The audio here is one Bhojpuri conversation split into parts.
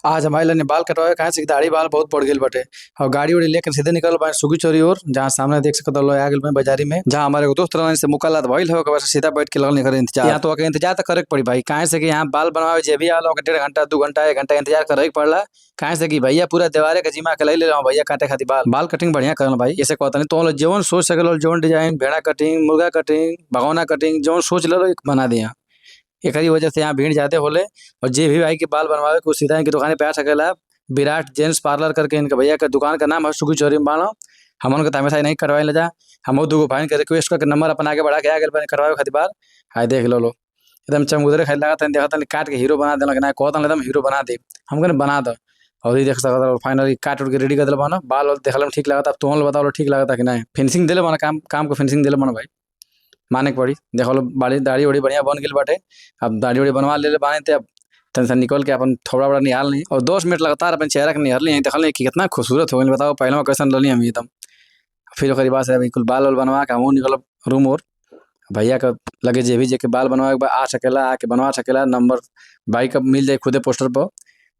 आज हमारे लने बाल कटवावे काहे से कि दाढ़ी बाल बहुत बढ़ गइल बाटे और गाड़ी उड़ी लेके सीधे निकल बानी सुगी चौरी ओर, जहां सामने देख सकत लो आ गेल बानी बाजारी में, जहां हमारे एगो दोस्त रहलन से मुलाकात भइल हो, ओकर बाद से सीधा बैठ के लगल एकर इंतजार। यहाँ तो आके इंतजार त करे के पड़ी भाई, काहे से कि यहाँ बाल बनवावे जे भी आला ओके 1.5 घंटा 2 घंटा 1 घंटा इंतजार करे के पड़ला। काहे से कि भैया पूरा देवारे के जिम्मा के ले लेला भैया काटे खातिर बाल। बाल कटिंग बढ़िया करल भाई, ऐसे कहतनी तो लोग जवन सोच सकेलो जवन डिजाइन, भेड़ा कटिंग, मुर्गा कटिंग, भगोना कटिंग जवन सोच लेलो एक बना दिया। एकरी वजह से यहाँ भीड़ ज्यादा होले और जे भी भाई के बाल बनवावे को सीधा इनके दुकान पे आ सकेला। विराट जेंट्स पार्लर करके इनके भैया के दुकान का नाम है, सुगी चौरी में बानो। हमन के त हमेशा नहीं कटवाए ले जा, हमहू दूगो भाई के रिक्वेस्ट करके नंबर अपन आगे बढ़ा के आ गेल बानी कटवावे खातिर बाल। हाय देख लो लो एकदम चमगुदरे खाली लागत है, देखत काट के हीरो बना देलक ना कहत एकदम हीरो बना दे, हम कहने बना दो। और ये देख सकत फाइनली काट उट के रेडी कर देल बानो। बाल वाल देखल में ठीक लागत, अब तोहन बताओ ठीक लागत कि नहीं। फिनिशिंग देले बानो, काम काम को फिनिशिंग देले बानो भाई, माने के पड़ी। देखो लो बाड़ी दाढ़ी उड़ी बढ़िया बन गेल बाटे। अब दाढ़ी उड़ी बनवा लेले बानी ते अब तन से निकल के अपन थोड़ा बड़ा निहाल नहीं और 10 मिनट लगातार अपन चेहरा के निहारली नहीं, देखल नहीं कि कितना खूबसूरत हो गइल। बताओ पहले में कैसन रहली हम एकदम। फिर ओकरी बाद से अभी कुल बाल वाल बनवा के हमहू निकलब रूम और भैया के लगे जे भी जे के बाल बनवावे के बा आ सकेला, आके बनवा सकेला। नंबर भाई का मिल जाए खुदे पोस्टर पर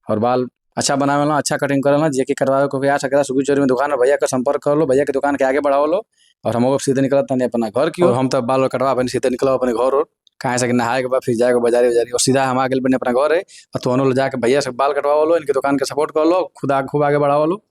और बाल अच्छा बनावेला, अच्छा कटिंग करेला, जे के कटवावे के आ सकेला। सुगी चौरी में दुकान है, भैया का संपर्क कर लो, भैया के दुकान के आगे बढ़ाओ लो। और हम सीधे निकलत तनी अपना घर की ओर। हम तो बाल कटवा बनी सीधे निकलब अपने घर और कहाँ से नहाए के बाद फिर जाए के बाजारी उजारी और सीधा हम आ गेल बनी अपना घर है। और तो जाके भैया से बाल कटवाओ लो, इनके दुकान के सपोर्ट कर लो, खुद खूब आगे बढ़ाओ लो।